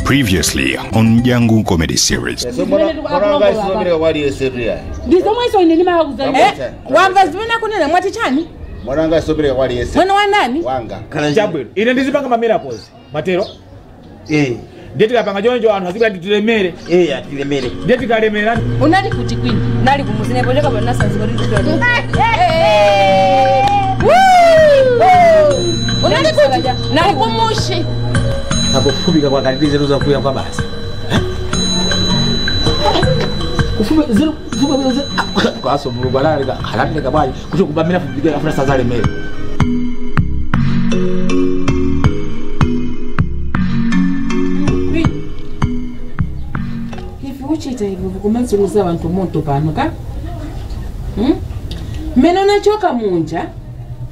Previously on Mdyangu Comedy Series. Wamva zimene akunena mwati chani? Mwananga sobereka kwa Yesu. Mwana wa nani? Wanga. Chabwino. Ine ndizipanga ma miracles. Matero. Ndiye tikapanga choncho anthu azibwera tilemere. Atilemere. Ndiye tikalemera. Unali kuti kwini? Nali kumuzine pochoka pa nasanzi kuti nditole. Unali kuti? Nali kumushi. Akufubika kwa katize ruza kuya kwa basi. Kufubika zero kufubika zero kwaso mulungu alalika alalika bwayi kuti kubamira fubika afuna sazale mele. Ife uchita hivyo kumanzuruza abantu moto pano ka? Meno nachoka munja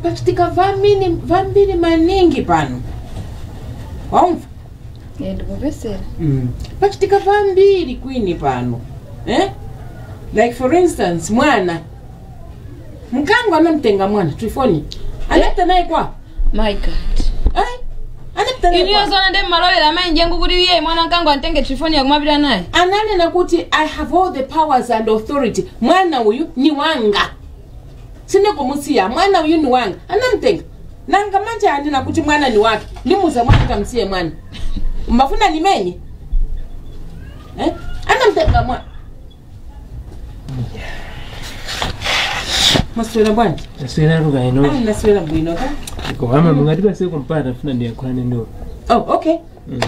pachitika vambiri maningi pano. Waumva? Ndikupesera. Pachitika vambiri kwini pano. Like for instance, mwana mkango anamtenga mwana Trifoni. Anapita naye kwa? My God. Anapita naye. Iniyo zona ndi malolera mai njengu kuti iye mwana mkango antenge Trifoni yakumapita naye. Ananena kuti I have all the powers and authority. Mwana uyu ni wanga. Sindikumusiya mwana uyu ni wanga. Anamtenga. Nanga manje anena kuti mwana ni wake. Nimuza mwana kamsiye mwana. Mbafuna nimenye? Anamtenga mwana. Maswera bwana. Naswera ruga ino. Naswera bwino ka. Kwa mama mungati basi kumpata funa ndiye kwani ndo. Oh, okay.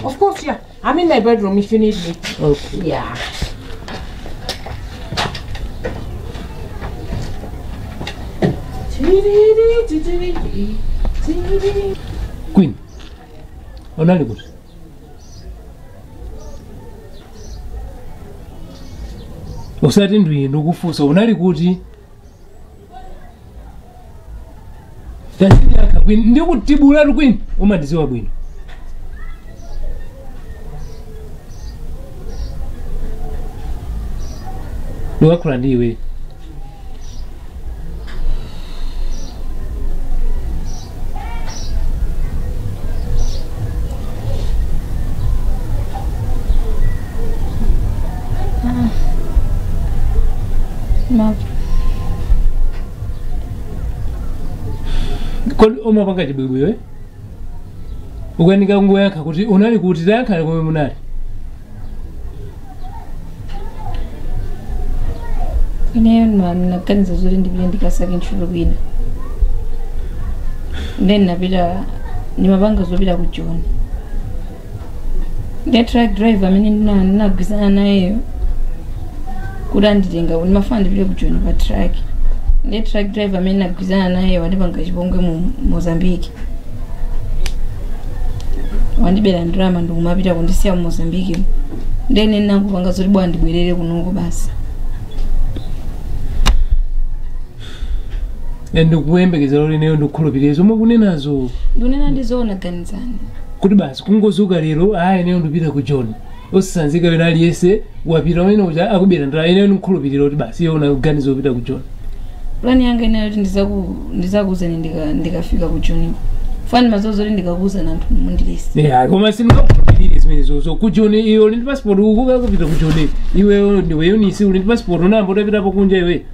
Of course, yeah. I'm in my bedroom if you need me. Okay. Yeah. Queen. Onali kuti. Usati ndwi ndikufunsa unali kuti tasindiyakha Queen ndikutibulatu Queen umandiziwa bwino. Ndikakhala ndi iwe. Kodi umapanga chibwibwi iwe? Ukanika kungoyankha kuti unali kuti tayankhani komwe munali. Ineyo ndinaganiza zoti ndipite ndikasake ntchito kwina. Then napita ndimapanga zopita ku Joni. Ndiye truck driver amene ndinagwirizana nayeyo kuti anditenga ndimafuna ndipite ku Joni pa truck. Ndiye truck driver amene ndinagwirizana naye wandipanga chipongwe mu Mozambique. Wandibera ndalama ndikumapita kundisiya mu Mozambique. Ndiye ine ndinangopanga zoti bwana ndibwerere kunoko basi. Ndikuyembekezera kuti ineyo ndikukhulupirira zomwe ukunenazo. Ndikunena ndizoona ganizani. Kuti basi kungozuka lero ayi ineyo ndipita ku Joni. Osasanzika wina aliyense wapita umene uja akubera ndalama ineyo ndikukhulupirira kuti basi iye unaganiza kupita ku Joni. Plani yanga inayo kuti ndizakuuzani ndikafika ku Joni. Fani mazozo kuti ndikakuuzani anthu mundilese. Yeah, koma sindingakukhulupirire zimenezozo. Ku Joni iwe uli ndi passport ukuka kupita ku Joni. Iwe ndiwe Eunice uli ndi passport unayamba utapitapo kunja iwe.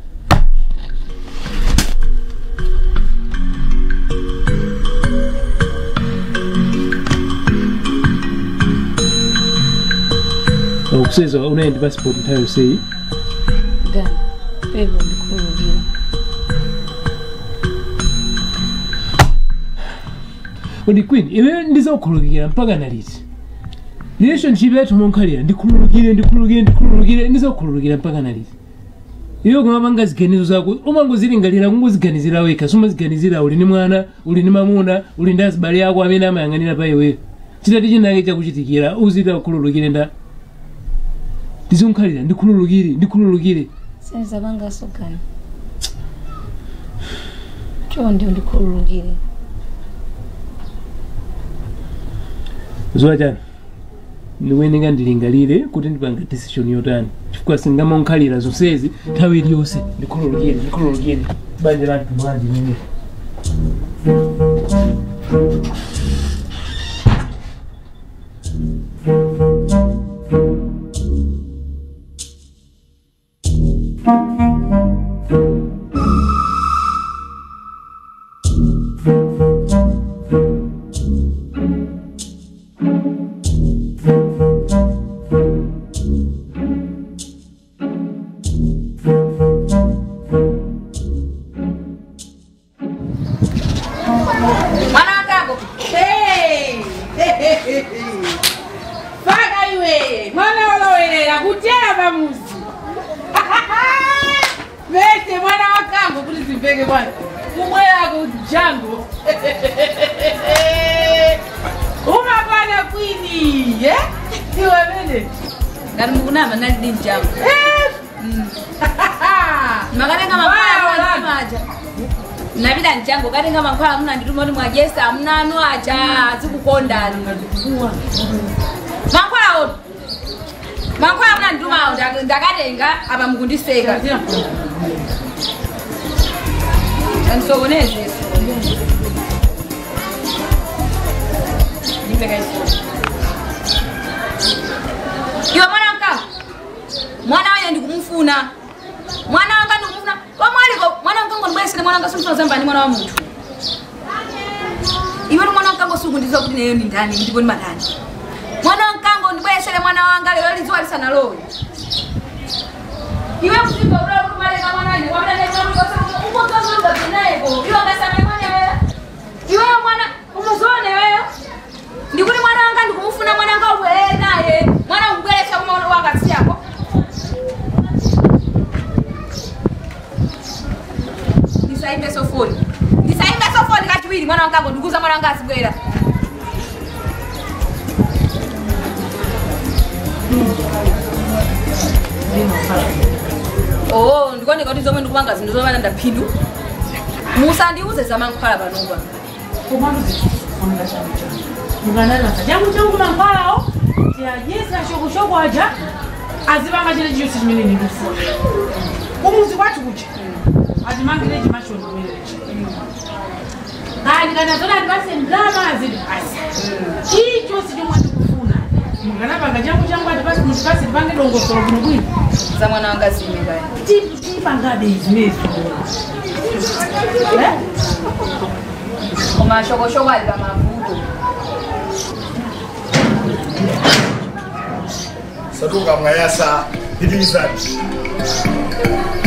Kuseza unaenda passport nthawi yonseyi. Gani, pepo ndikhululukira. Kodi Queen, iwe ndizokhululukira mpaka naliti? Relationship yathu monkhalira ndikhululukire ndikhululukire ndikhululukire ndizokhululukira mpaka naliti? Iwe kumapanga ziganizo zako umangozilingalira kungoziganizira wekha sumaziganizira uli ndi mwana uli ndi mamuna uli ndi azibale ako amene amayang'anira pa iwe. Chitati chinake chakuchitikira uzita kukhululukire nda ndizonkhalira ndikhululukire ndikhululukire. Senzapanga sogani. Chonde ndikhululukire. Zuwa chani ndiwenenga ndilingalire kuti ndipanga decision yotani chifukwa singamonkhalira zonsezi nthawi iliyonse ndikhululukire ndikhululukire banja lanthu bwanji limene. Mete mwana wakango kuti zimveke bwana. Kumwera ku jango. Umapana kwini, eh? Iwe mene. Ngati mukunama nali ndi mjango. Makatenga mankhwala aja. Napita mjango katenga mankhwala munandituma kuti mwajesa amunanu aja azikukondani. Mankhwala oto. Mankhwala munandituma ndakatenga apa mukundiseka. Andisokoneze. Iwe mwana wanga. Mwana wanya ndikumufuna. Mwana wanga ndikumufuna. Wamwaliko mwana wanga ngondibwesere mwana wanga sumfuna zambani mwana wa munthu. Iwe mwana wanga ngosukundiza kuti neyo ni ndani ndipo ni madani. Mwana wanga ngondibwesere mwana wanga lero lizuwa lisanalowe. Iwe kusimba ula kumaleka mwana wanyu wamna uko kazonda naye ko. Iwe ngasame mwana wewe. Iwe mwana umuzone wewe. Ndikuli mwana wanga ndikumufuna mwana wanga ubwere naye. Mwana ubweresha kuma wakati yako. Ndisaimbe sofoni. Ndisaimbe sofoni kachiwiri mwana wanga ndikuza mwana wanga asibwera. Oh, ndikone kuti zomwe ndikupanga zinthu zomwe ndaphindu. Musandiuze za mankhwala panopa. Komando mukanana changu changu mankhwalawo tiyajesa shokoshoko aja azipanga chine chiyonse chimene ndikufuna. Kumuzi kwathu kucha atimangire chimashoni kumenechi. Kani kana zona andipase ndalama azindipasa. Chilichonse chomwe ndikufuna mukanapanga changu changu atipase mutipase tipange dongosolo kuno bwino. Za mwana wanga zime kaya. Tipangabe zimezo. Koma shokoshoko ali pamavuto. Saduka mwayasa dilizani.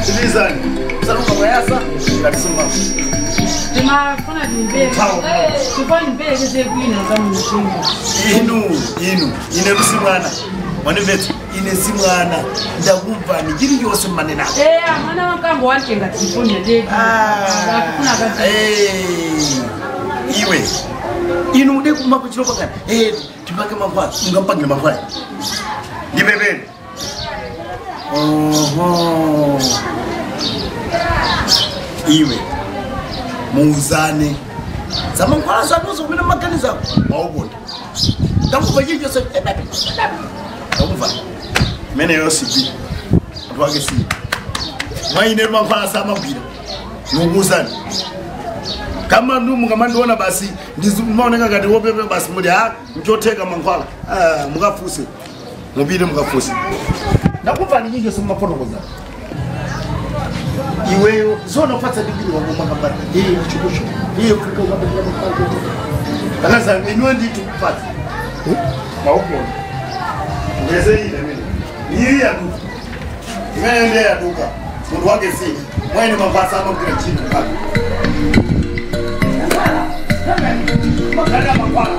Dilizani. Saduka mwayasa ndakusema. Ndimafuna ndimbere. Chifani mbere kese kwina zamunoshinga. Inu ine rusimwana. Mwanimvetsa ine simwana ndakumva ni chiri chose manena. Mwana wakango watenga telefoni ndeti. Ndakufuna kazi. Iwe. Inu ude kumako chiro pakati. Tipange mankhwala, ungampangire mankhwala. Ndipepeni. Oho. Iwe. Muuzane. Zamankhwala zanuzo kumene maganiza maubonda. Ndakumva chilichonse. Ndakumva. Mene yosipi. Anthu ake si. Mwaine mankhwala samagwira. Muuzane. Kama ndumu kama ndiona basi ndimaoneka ngati wopepe basi muli mchoteka mankhwala. Mukafuse. Mupite mukafuse. Ndakumva ni nyingi simafotokoza. Iweyo zona fatsa digiri wangu makambara. Chukusho. Kufika ukapenda mpango. Akaza inwe nditu kupatsa. Maupona. Ngeze ile mimi. Iyi yaduka. Imene ndiye yaduka. Mundu wake si. Mwene mapasa amagwira chini mpaka. Makala makwala.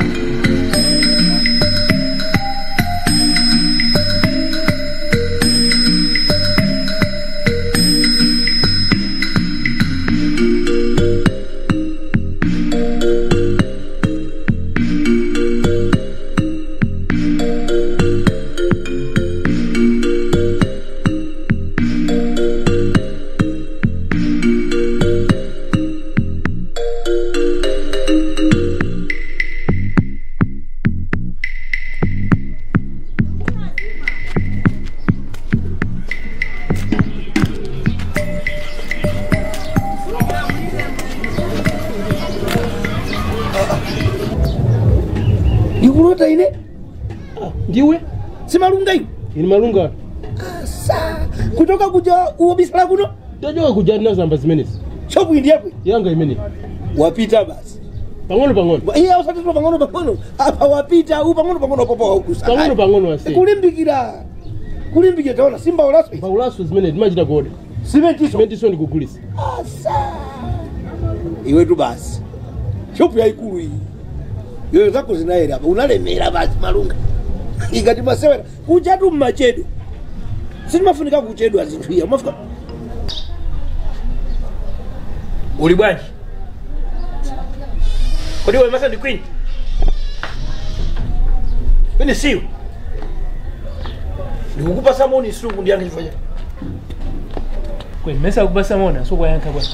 Ndikulota ine? Ndiwe? Si malunga iwe? Ini malunga. Asa. Kutoka kuja uobisala kuno? Tajoka kuja nazamba zimenezi. Shopu indi yako? Yanga imene. Wapita basi. Pang'ono pang'ono. Iya usatitwa pang'ono pang'ono. Apa wapita u pang'ono pang'ono popo haukusa. Pang'ono pang'ono ase. Kulimbikira. Kulimbikira taona simba ulaso. Ulaso zimene timachita kode. Simentiso. Simentiso ndikugulisa. Asa. Iwe tu basi. Shopu yaikulu iyi. Yoyo zako zinaera apa unalemera basi malunga. Ikati masewera kuja tu mmachedo. Sinimafunika kuchedwa zinthu iya mafika. Uli bwanji? Kodi wewe masa ndi queen? Queen siyo. Ndikukupa samoni suku ndiyange chifanya. Queen mesa kupa samoni suku yanka bwana.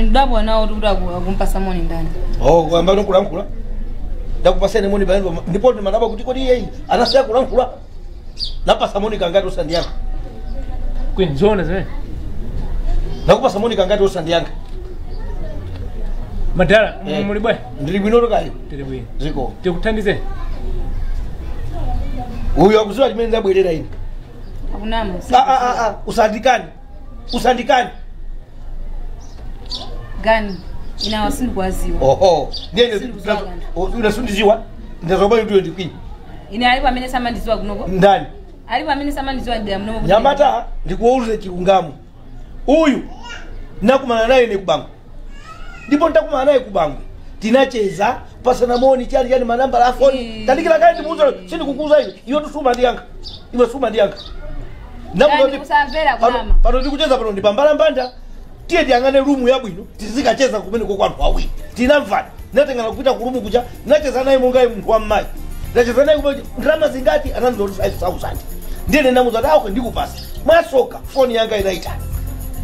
Ndabwa nawo tikuti kumpa samoni ndani. Oh, kwamba nokulankhula. Ndakupaseni moni bani ndipo ndimadaba kuti kodi iye anasiya kulankhula. Napa samoni kangati usandiyanga. Queen zona zimene. Nakupa samoni kangati usandiyanga. Madala, muli bwana. Ndili bwino kayo. Tili bwino. Ziko. Tikuthandize. Uyu akuziwa chimene ndabwerera ine. Akunama. Usandikani. Usandikani. Gani ina wasindikwaziwa. Oho. Ndiye unasundiziwa. Ndazoba ndiyo ndi queen. Ine alipo amene samandiziwa kunoko. Ndani. Alipo amene samandiziwa ndi amnomo. Nyamata ndikuuze chilungamo. Uyu nakumana naye ne kubango. Ndipo nitakumana naye kubango. Tinacheza pasana moni chali chali manamba la phone. Tandikira kale ndimuuza sindikukuuza hivi. Iwe tusuma ndiyanga. Iwe suma ndiyanga. Ndani kusamvera kunama. Pano ndikucheza pano ndipambala mbanda. Tiye tiyangane rumu yabwino tizikacheza kumene kwa anthu awiri. Tinamvana. Natengana kupita ku rumu kuja nacheza naye monga munthu wa mmayi. Nacheza naye kumene ndalama zingati anandiza 5000. Ndiye ndinamuza dawo ndikupasa. Mwasoka phone yanga inaita.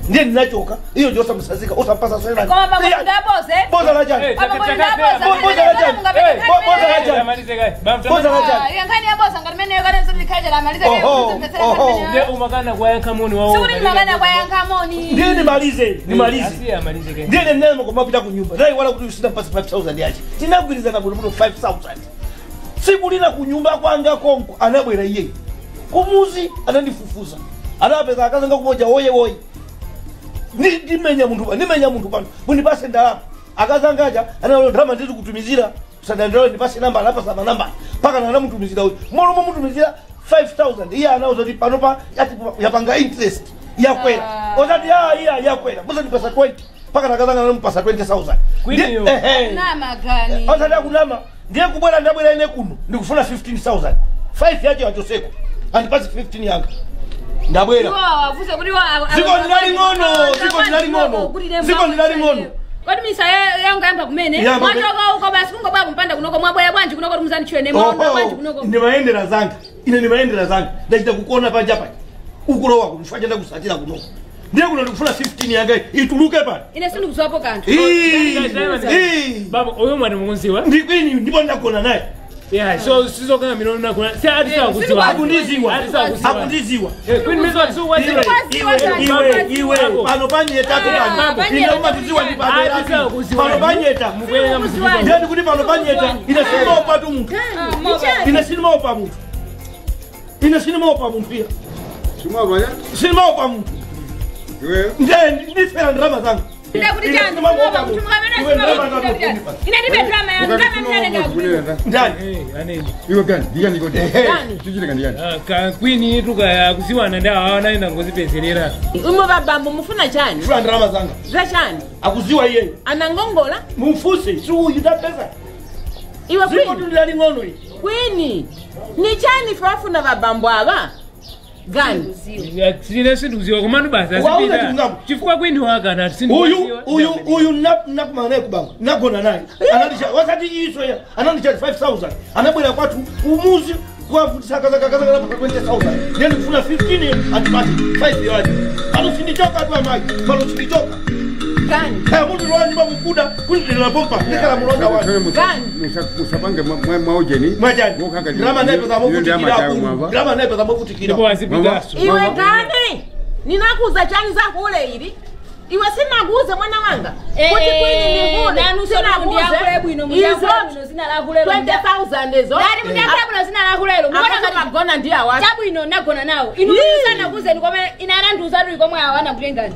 Ndiye ndinachoka iyo ndio osamsazika osampasa sena. Koma baba ndaboze. Boza la chani. Boza la chani. Boza la chani. Amalize kai. Boza la chani. Yankhani ya boza ngatimene yokane zindikhaje la amalize kai. Ndiye umakana kwa yankamoni wao. Sikuti ndimakana kwa yankamoni. Ndiye nimalize, nimalize. Asiye amalize kai. Ndiye ndinema kumapita kunyumba. Dai wala kuti usina pasi 5000 yache. Tinagwirizana bwino bwino 5000. Siku lina kunyumba kwanga konko anabwera iye. Kumuzi anandifufuza. Anapeza akazanga kumoja woye woye. Ndimenya munthu, ndimenya munthu pano. Mundipase ndalama. Akazangaja analo ndalama ndizi kutumizira. Sadandalo ndipase namba alapa sama namba. Paka na namutumizira uyu. Molo mutumizira 5000. Iye anauza kuti pano pa yapanga interest. Yakwera. Ozati ya yakwera. Muza ndipasa 20. Paka nakazanga namupasa 20000. Nama gani? Ozati akunama. Ndiye kubwera ndabwera ine kuno. Ndikufuna 15000. 5 yacho achoseko. Andipasi 15 yanga. Ndabwera. Ziko ndinali ngono, ziko ndinali ngono. Ziko ndinali ngono. Kodi misa yanga yamba kumene. Mwachoka uko basi kungobwa kumpanda kunoko mwabwera bwanji kunoko rumuzani chwene mwaona bwanji kunoko. Ndimaendera zanga. Ine ndimaendera zanga. Ndachita kukuona panja paja. Ukulowa kunifanya ndakusatira kunoko. Ndiye kuno ndikufuna 15 yanga ituluke pano. Ine sindikuziwapo kanthu. Baba oyo mwana mukunziwa. Ndikwini ndipo ndakona naye. Yeah, so sizo kana milona nakona. Si ati sakuziwa. Akundiziwa. Akundiziwa. Queen Mizo so waziwa. Iwe pano panyeta pano. Ine umatiziwa ndi pano. Pano panyeta. Ndiye ndikuti pano panyeta. Ine sinopa tu munthu. Ine sinopa munthu. Ine sinopa munthu pia. Sinopa Sinopa munthu. Iwe. Ndiye ndifera ndrama zangu. Ndakuti chani sinopa munthu mukamene sinopa. Ine ndibe drama ya drama mnane ndakuti. Ndani. Aneni. Iwe gani? Ndiyani kodi? Chichire gani ndiyani? Ka queen tuka kuziwana ndawa anaenda ngozipezerera. Umo babambo mufuna chani? Funa ndrama zanga. Za chani? Akuziwa iye. Anangongola? Mumfuse, si uyu ndapeza. Iwe queen. Ziko ndilali ngono iyi. Queen. Ni chani fafuna babambo aba? Gani? Sine sindikuziwa komanu basi azipita. Chifukwa queen waka na sindikuziwa. Uyu nakumana naye kubango. Nagona naye. Anandisha wasati iso ya. Anandisha 5000. Anabwera kwathu umuzi kwavutisa kaza na 20000. Ndiye ndikufuna 15 andipati 5 yaje. Pano sindichoka tu amayi. Pano sindichoka. Gani? Kaya muntu lwani bakukuda kundilira pompa ndikala mulonda wanu. Gani? Musapange mwaujeni. Mwajani. Drama naye pesa mokutikira. Drama naye pesa mokutikira. Ndipo azipitaso. Iwe gani? Ninakuza chani za kule ili. Iwe sinakuuza mwana wanga. Kuti queen ni hule. Sinakuuza bwino bwino zina la kulelo. 20000 ezo. Ndani mundiakula bwino zina la kulelo. Muona ngati magona ndiye awati. Chabwino nagona nawo. Inu sana kuze ndikomwe ina anandiuza kuti komwe awana kutengani.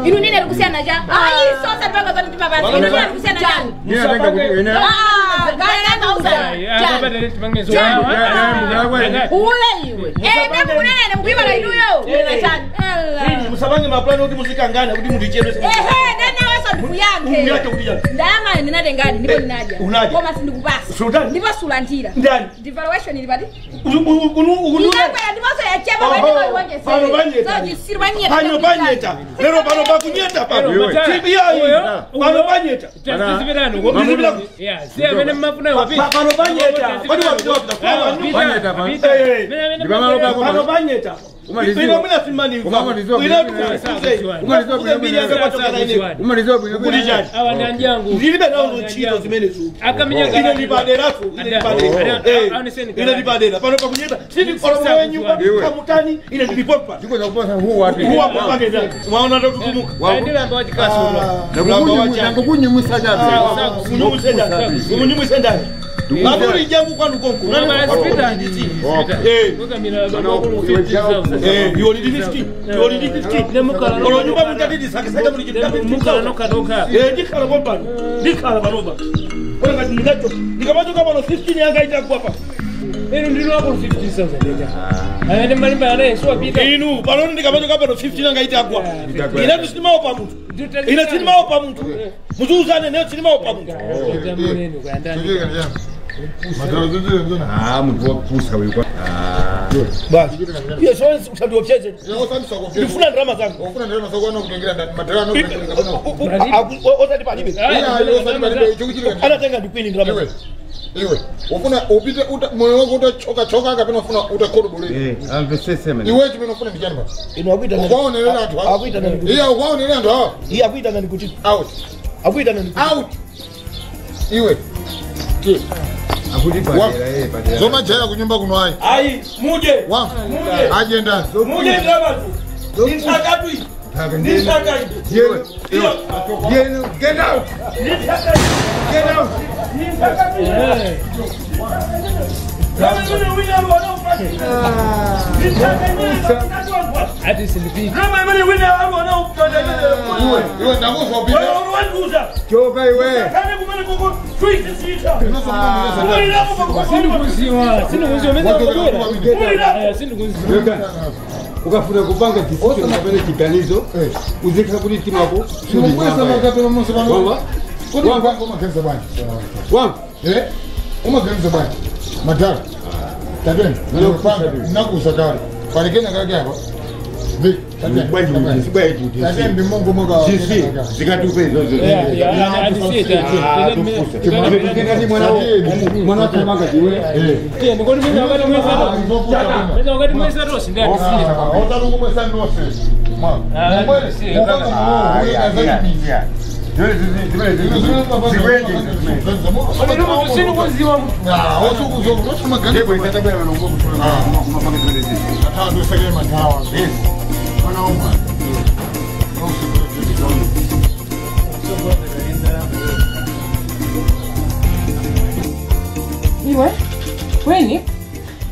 Inu nine likusiyana cha. Ayi sosa panga zoti timapasa. Inu nine likusiyana cha. Ninatenga kuti ine. Ule iwe. Ndakunene mkuiba inuyo. Musabange maplani kuti muzikangana kuti mutichedwe. Ehe, nena Ineso ndikuyankhe. Unyankhe kuti chani? Ndalama ndinatengadi ndipo ndinadya. Unadya. Koma sindikupasa. Sultani. Ndipo sulandira. Ndani? Devaluation ili pati? Unu Inakwera ndiponso yachepa Oho, kwendiko iwonjezere. pano panyeta. So chisiru panyeta. Pano panyeta. Lero pano pakunyeta pano. Uyo. CBI. Pano panyeta. Tazipitani uko. Ndizipita. Yeah, si amene mmafuna iwo. Pano panyeta. Pano panyeta. Panyeta pano. Eh. Ndipamalo pako Pano panyeta. Umaliziwa. Ino mwina simani. Umaliziwa. Ino tukuze. Umaliziwa. Mbili yanga kwatokera ine. Umaliziwa bwino Kuti chani? Awa ndi anjangu. Ndilibe nawo ntchito zimenezo. Akamenya Ine ndipadera tu. Ine ndipadera. Eh. Ine ndipadera. Pano pakunyeta. Sisi olomoyo nyumba Iwe. kamutani ine ndilipopa. Ndiko zakupasa huwa wapi? Huwa kupangeza. Mwaona ndokutumuka. Ndilamba wachikasula. Nangokunyumwisa chabe. Umunyumwise ndani. Mabuli jangu kwanu konko. Eh. Eh, you already 15. You already 15. Olo nyumba mutati sakasaka muli chita 15. Eh, ndikhala kompano. Ndikhala panopa. Kona ngati ndinacho. Ndikamachoka pano 15 yanga itakuwa pa. Inu ndinwakulu 15,000 eja. Amene malimba anaye siwapita. Inu pano ndikamachoka pano 15 yanga itakuwa. Ine sindimaopa munthu. Ine sindimaopa munthu. Muziuzane ne sindimaopa munthu. Ah, munthu wakupusa uyu kwa. Basi. Iye sonse usandiopseze. Ndifuna ndalama zangu. Ufuna ndalama zako anokutengera ndani madhara anokutengera Osati palibe. Anatenga ndikwini ndalama. Iwe. Iwe. Ufuna upite moyo wako utachoka choka kapena ufuna utakodobolera. Eh, amvesese mene. Iwe chimene ufuna ndi chani pa? Inu akuita nani? Ukwaonerera anthu awa. Akuita nani? Iya ukwaonerera anthu awa. Iye akuita nani kuti? Out. Akuita nani? Out. Iwe. Akuti padera eh padera. Zomajaya kunyumba kuno ayi. Ayi, muje. Wa. Muje. Aje ndani. Muje ndalama tu. Nisakatwi. Nisakatwi. Yenu. Yenu, get out. Get out. Ati sindipita. Iwe. Iwe ndakufa upite. Choka iwe. Sindikuziwa. Sindikuziwa. Mene wakubwera. Sindikuziwa. Ukafuna kupanga decision kapena chiganizo uzikhala kuti mtima wako Simukwesa makapelo monse pano. Wamba. Kodi umaganiza bwanji? Wamba. Eh? Umaganiza bwanji? Madhara. Tatenda. Nakupanga. Nakusa kale. Palekena kake apa. Vic. Tatenda. Tatenda ndi Mungu mwaka. Sisi zikatupe izozo. Mwana wakamanga iwe. Iye ndikoti mene wakati mwesa. Mene wakati mwesa tosi ndi atisiye. Otari kumwesa ndose. Ma. Mwere. Sindikuziwa. Iwe, Winnie,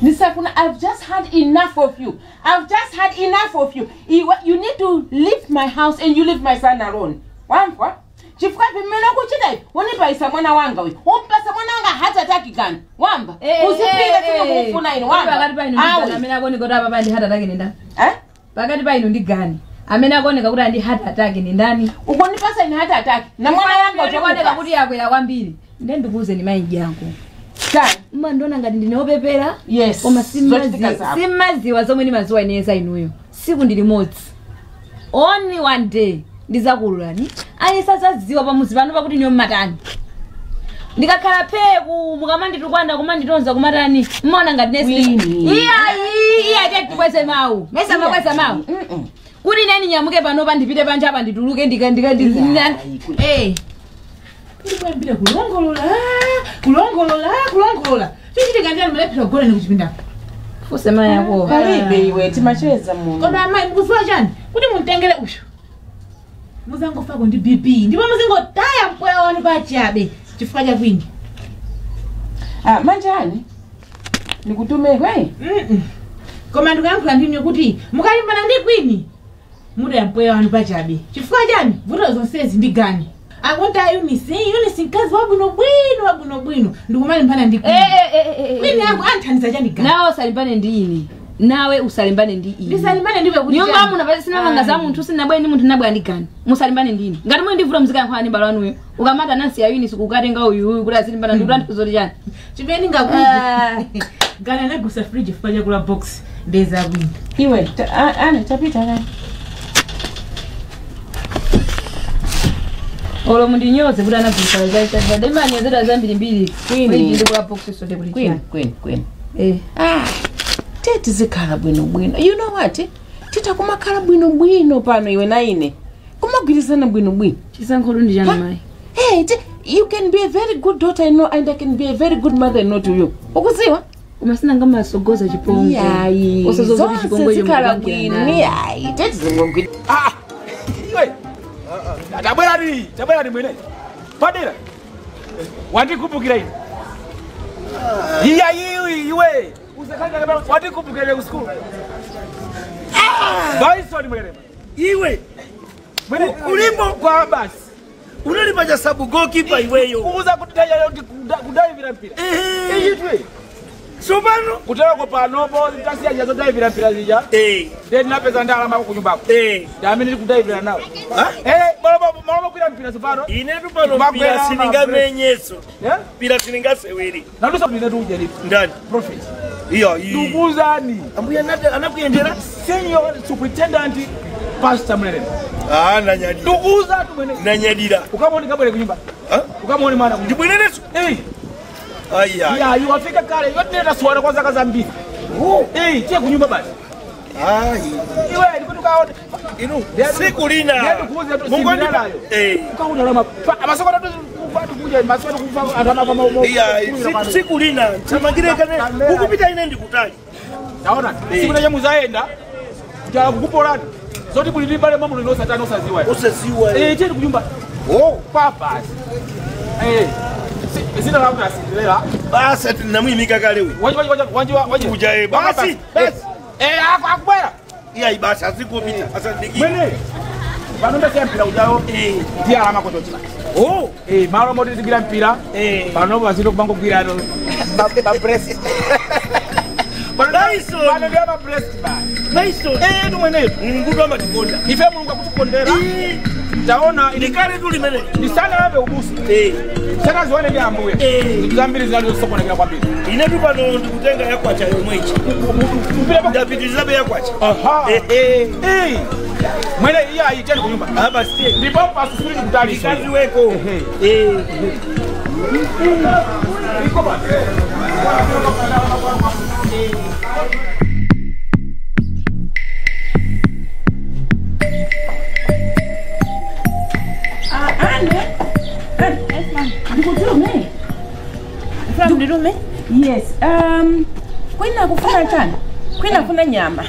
Nisafuna, I've just had enough of you. I've just had enough of you. Iwe, you need to leave my house and you leave my son alone. Wamva? Chifukwa vimene kuchita ivi, unipaisa mwana wanga uyu. Umpasa mwana wanga heart attack gani? Wamba. Usipike sinikufuna inu wamba. Pakati pa inu ndi gani amene akuoneka kuti apa ndi heart attack ndi ndani? Eh? Pakati pa inu ndi gani amene akuoneka kuti andi heart attack ndi ndani? Ukunipasa ine heart attack. Na mwana wanga ukuoneka kuti yakwera kwambiri. Ndiye ndikuwuzeni mayi jangu. Mmandiona ngati ndine wopepera. Yes. Koma Zochitika zako. simmaziwa zomwe ndimaziwa ineza inuyo. Siku ndi limodzi. Only one day ndizakululani. Ayi sazaziwa pamuzi pano pakuti niyo mmatani. Ndikakhala pheku mukamanditukwana kumanditonza kumatani. Mmaona ngati nesi. Winnie. Iya iya iya tikweze mawu. Mesa makweza mawu. Kuti neni nyamuke panopa ndipite panja apa ndituluke ndika ndika ndika. Eh. Ndikuyambira kulongolola, kulongolola, kulongolola. Chochitika ndani malephera kugona ndikuchipinda. Fuse mayi yako. Palibe iwe timacheza muno. Koma amayi mukuziwa chani kuti mumtengere uyu muzangofako ndi BP ndipo muzingotaya mpweya wanu pachabe chifukwa cha kwini. Ah, manjani? Nikutume kwe? Koma ndikuyankhula ndimwe kuti mukalimbana ndi kwini mutaya mpweya wanu pachabe chifukwa chani vuto zonsezi ndi gani. Akunta Eunice, Eunice mkazi wabwino bwino wabwino bwino ndikumalimbana ndi kwini. Kwini yangu anthandiza chani gani. Nawo salimbane ndi ine. Nawe usalimbane ndi ine. Ndisalimbane ndiwe kuti nyumba muno pasi sina manga za munthu sina bwe ndi munthu nabwe andigani. Musalimbane ndini. Ngati mwe ndivula mzika nkhwani balo anuyo. Ukamata nansi ya Eunice kukatenga uyu kuti azilimbana ndi kuti zoti chani. Chimene ngakuti. Gana nagusa fridge fanya kula box ndeza bwino. Iwe ane tapita naye. Olo mundinyoze kuti anagusa zaita zademani zeda zambiri mbiri. Queen kula box sote kuti Queen Queen Queen. Eh. Ah. Tete zikhala bwino bwino. You know what? Tita kumakhala bwino bwino pano iwe na ine. Kumagwirizana bwino bwino. Chisankho ndi chani mai. Hey, you can be a very good daughter in law and I can be a very good mother in law to you. Ukuziwa? Umasina ngama sogoza chipongo. Yayi. Osazoza chipongo zikhala bwino. Yayi. Tete zingongwi. Ah. Iwe. Tabwera ni mwene. Padera. Wandikumbukira ine. Iya iwe. Usakanga wandikumbukira ku school. Baiso ni mwene. Iwe. Mwene ulimbo kwa basi. Unalipa ja sabu goalkeeper iweyo. Kuuza kutaya kudai mpira. Iyitwe. Sopano kutoka panopo tasiya jazo dai mpira zija. Eh. Then napeza ndalama kunyumbako. Eh. Ndamene ndikudai nawo. Ha? Eh, malomo kwira mpira sopano. Ine tupano mpira siningamenyeso. Eh? Mpira siningaseweri. Nalusa mpira tuje lipo. Ndani. Prophet. Iyo. Ndukuzani. Ambuya anakuyendera senior superintendent Pastor Mlele. Ah, nanyadira. Ndukuza tu mwene. Nanyadira. Ukamwoni kabwere kunyumba. Ha? Ukamwoni mwana. Ndibwenereso. Eh. Aya. Ya, you wafika kale. Yote swara kwanza kaza mbili. Oh. Eh, tie kunyumba basi. Ai. Iwe ndikutuka inu siku lina. Ndikuuza tu Mungu nayo. Eh. Ukaona lama. Amasoko tatu kuja masoko kufa atana kama Iya, siku lina. Chamangire kane ukupita ine ndikutali. Naona. Siku lina muzaenda. Kuja kukuporani. Zoti bulili bale mamu lino satani osaziwa. Osaziwa. Eh, tie kunyumba. Oh, papa. Eh. Zina la kunasindilela. Basi tinamuyimika kale uyu. Waje. Kuja basi. Basi. Eh, akubwera. Iya basi azikupita. Asandiki. Mwene. Pano ndasiya mpira ujayo. Eh. Ndiye alama kotochika. Oh. Eh, malo moti tigira mpira. Eh. Pano bazito kubango gwira no. Ba press. Pano ndiye ba press ba. Baiso. Eh, tumwene. Mungu amatikonda. Ife Mulungu akutikondera. Taona ndikale tuli mene. Ndisana labe ubusu. Eh. Saka zione ndi ambuye. Eh. Zambiri zinazosokonekera kwambiri. Ine tupano ndikutenga yakwacha yomwechi. Ndapitiriza be yakwacha. Aha. Eh. Eh. Mwene iya ayiteni kunyumba. Aba sie. Ndipo pasusuri ndikutali. Ndikaziweko. Eh. Iko ba. Ndikutume. Ndirume? Yes. Kwina kufuna chani? Kwina kufuna nyama.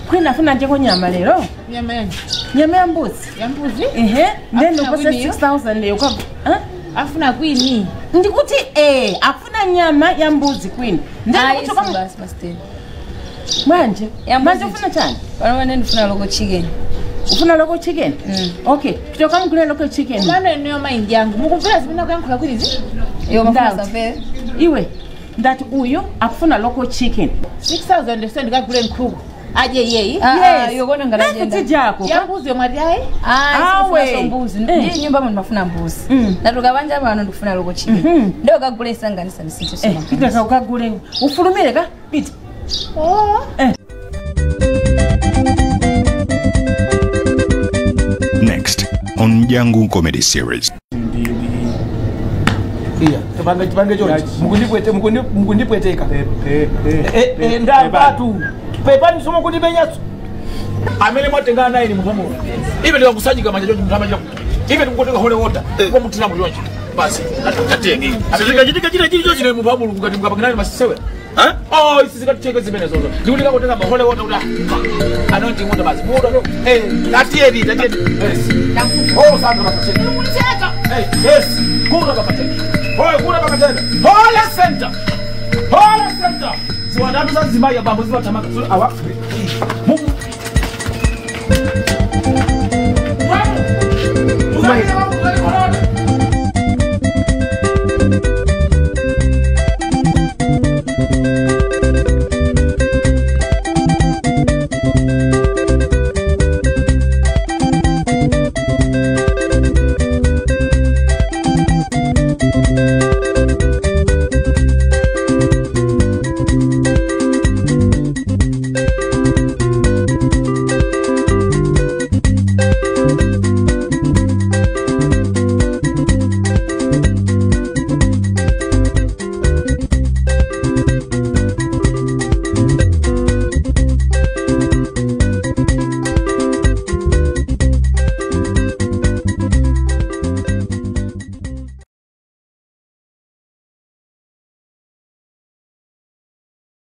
Kwina kufuna njeko nyama lero. Nyama yani. Nyama ya mbuzi. Ya mbuzi? Ehe. Then ukose 6000 leo kwa. Ha? Afuna kwini. Ndikuti eh afuna nyama ya mbuzi kwini. Ndani kutoka basi basi. Manje. Manje ufuna chani? Pano nende ufuna local chicken. Ufuna local chicken? Okay. Kutoka mkule local chicken. Mano niyo mind yangu. Mukumvira zimene kuyankhula kuti zi? Iyo mafuna safe. Iwe ndati uyu akufuna local chicken. 6000 ndese ndikagule nkhuku. Aje yeyi. Yes. Iyo kona ngalajenda. Nakuti Ya mbuzi yomwe ayi. Ah, Awe. mbuzi. Ndi nyumba muno mafuna mbuzi. Ndatuka banja pano ndikufuna local chicken. Ndio kagule isanganisa nisinthu Eh, pita ukagule. Ufulumire ka? Pita. Oh. Eh. Next on Jangu Comedy Series. Iya, tipange chonchi. Mukundipweteka. Ndapatu. Pepani somo kundipenyaso. Amene mwatengana naye ni muthamu. Ibe ndikakusajika manja chonchi muthamu chako. Ibe ndikutenga holy water. Kwa mutina muchonchi. Basi, tatenge. Zikachitika china chilichonse ine muthamu ngati mukapangana masisewe. Ha? Oh, isi zikaticheka zimene zozo. Ndikuti kakutenga holy water kuti anointing water basi. Muda. Eh, tatieni. Yes. Oh, sanga bakacheka. Hey, yes. Kura bakacheka. Hoy, kura bakacheka. Holy center. Holy center. Ziwandamu za zimaya bambo zibatamaka. Awa. Mungu.